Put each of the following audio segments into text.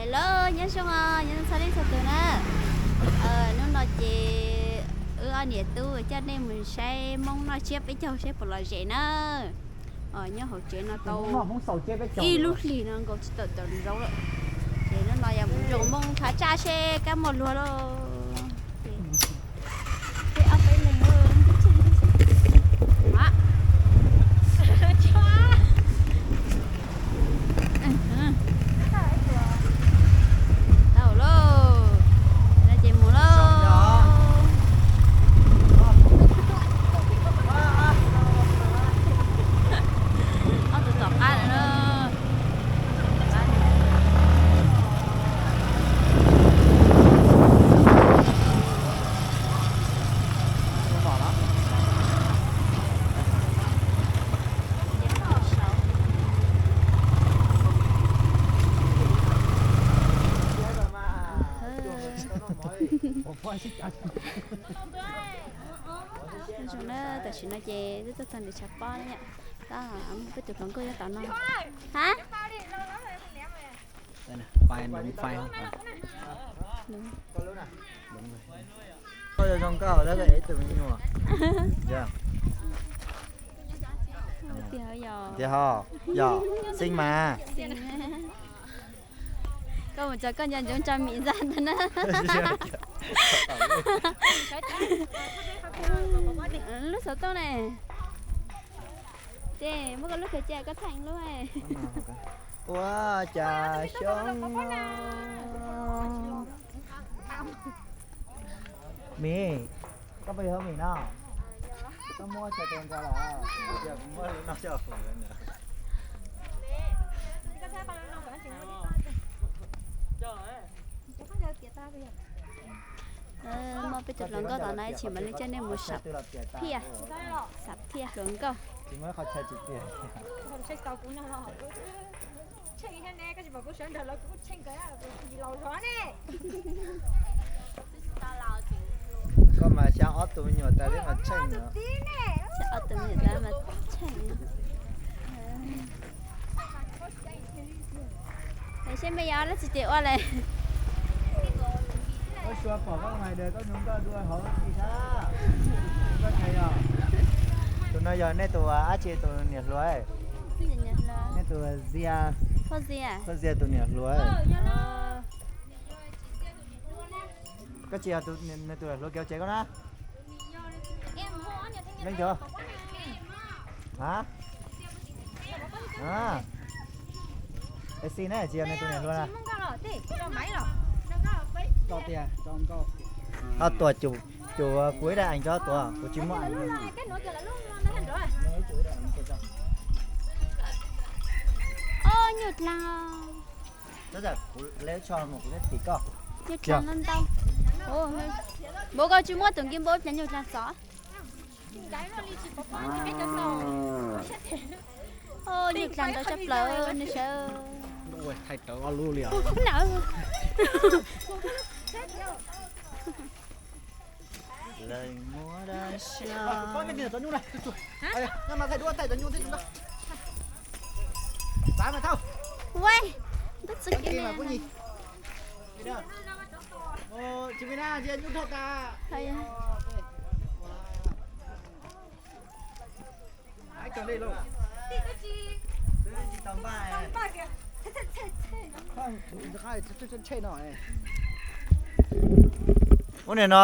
Hello, nyob zoo, nyob zoo txog leej txhua tus na. Hnub no ces wb ob niam tub coj nej mus saib Hmoob noj tsiab peb caug saib puas lom zem na. Nyob hauv tsev no tau ib lub hlis no nkaus tsis tawm tawm zaub lawm. Ces hnub no yog mus zoo Hmoob khav tsaj seb kab muaj luag lauj. Peb ob peb leeg. Tau lauj, no ces mus lauj. Ob tug tom qab no. Zoo na, tam sim no ces twb tuaj txog nws tshav pob na yom. Tab peb tus hluas nkauj nyob tom no. Hab? Koj zoo nkauj tab koj ev tus me nyuam. Tiag ho, yog xij mas. Koj mus tso koj nco ntsoov tso mim ntxa ntag na. Lub xov tooj ne. Ces muab koj lub khaws cia koj thaij lub. Ua cas xyoob no. Mim, koj puas yog Mim no? Koj muab xov tooj rau lawm. Kuv muab lub no coj. Muaj peb tus hluas nkauj tom no ib chim mam li coj nej mus sam phiaj, sam phiaj hluas nkauj. Koj mas xyav ob tug me nyuam tas li mas tsheej. Xyav ob tug me nyuam tas mas tsheej. Seb mej yog dab tsi ces ua le. Tus no yog nej tus dab tsi tus niam hluas? Nej tus Zia, Zia tus niam hluas. Koj tsis yog nws tus niam hluas kev ua tsev koj na? Leej twg? Ha? Es xij ne, tsis yog nws tus niam hluas na. Ho tuam, kuv ib daim eev rau tuam, kuv tsis muaj eev. Nyuj dlaag. Nyuj dlaag no ntau. Npaum koj tsis muab tus nkij npaum cas nyuj dlaag txov. Nyuj dlaag ntau tshaj plaws nej sawv. Thaij rawv ob lub li os. Ub, nim no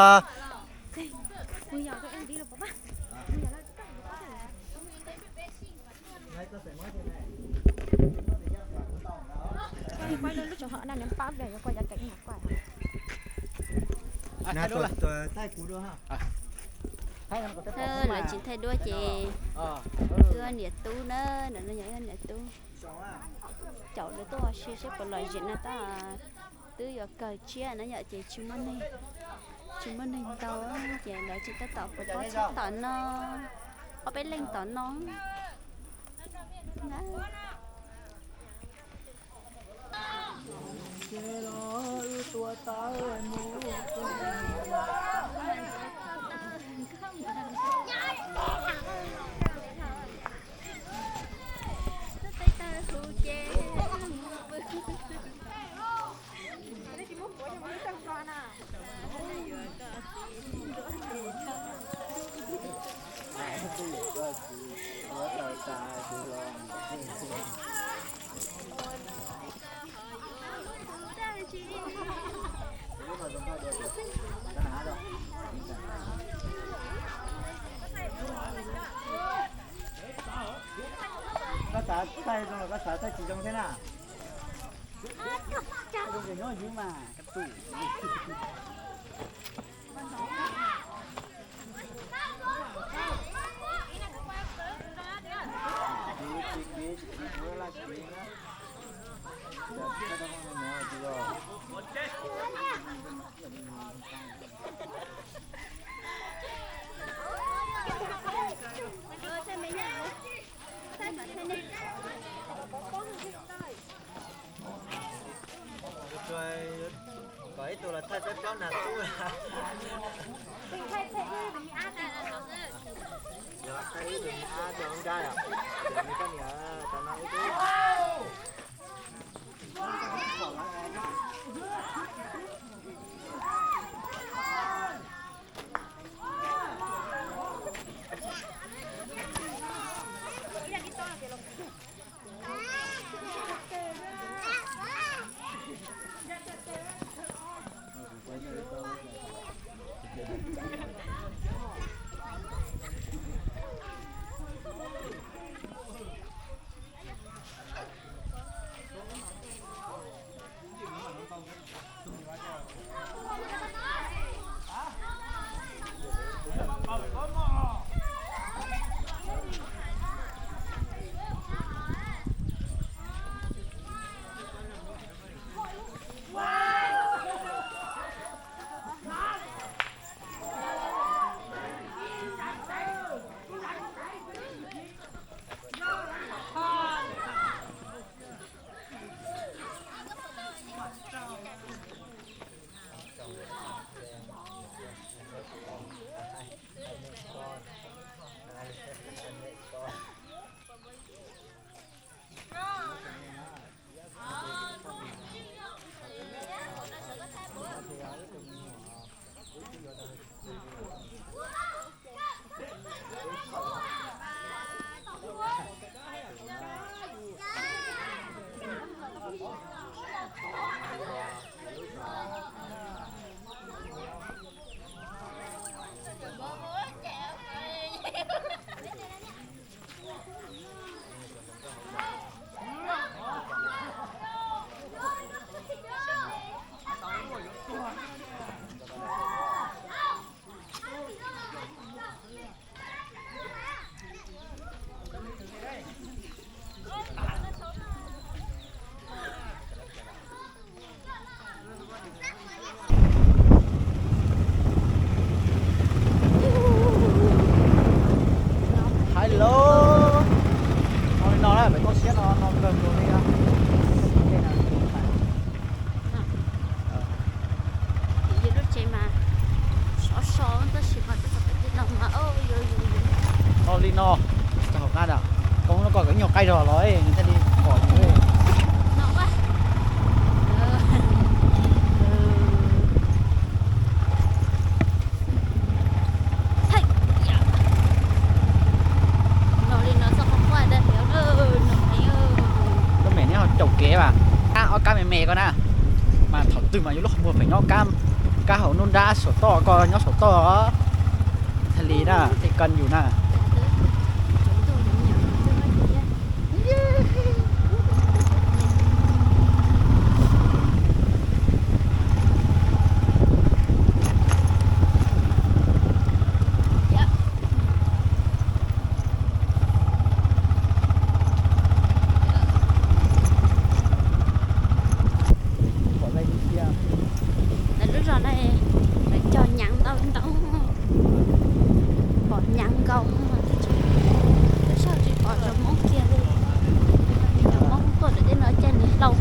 Lawv tsis thaij duab ces wb niam tub na, ntawm no yog wb niam tub. Caum lawv tuaj ua si seb puas lom zem no tab, twb yuav kawg tshiab na yom, ces tsis muaj neeg, tsis muaj neeg ntau ces lawv tseem tab tom pov pob txhiab tom no, ob peb leeg tom no. Koj xav thaij tsis zoo thiab na. Zoo ces nyob ywv mas. Kom ib tug los thaij peb plaub nag tub. Yog thaij ib tug me ab coj nrab yom, ces nws koj niam tau no ib tug. Hello. No li no na, pem toj siab no no kawg nkaus li. Yus lub tsev mas sov so tab sis mas txog pem tej no mas no li no, txog hauv qab ntag, koj muab koj kom ib nyuag qaij zog los nws thiaj li pom yus. Lub mem neb ho caum kev mas, kab ob kab me me ko na, mas thaum twg mas yus lub qhov muag pheem nyob kab, kab hauv nruab nrab saum toj ko nyob saum toj. Thiaj li na, thiaj kan yus na. Lawv lub zos no lawv cog nyav ntau ntau, pom nyav nkaus, lub sij hawm tsis pom cov Hmoob kiag li. Cov Hmoob tuaj ntawm tej no caij nws hlau,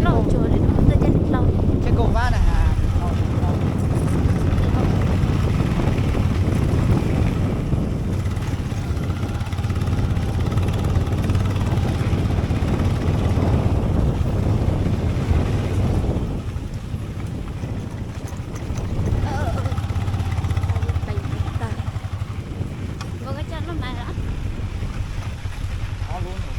lauj tsuas li tuaj caij nws hlau. Ua koj coj lub mas los? Ob lub no.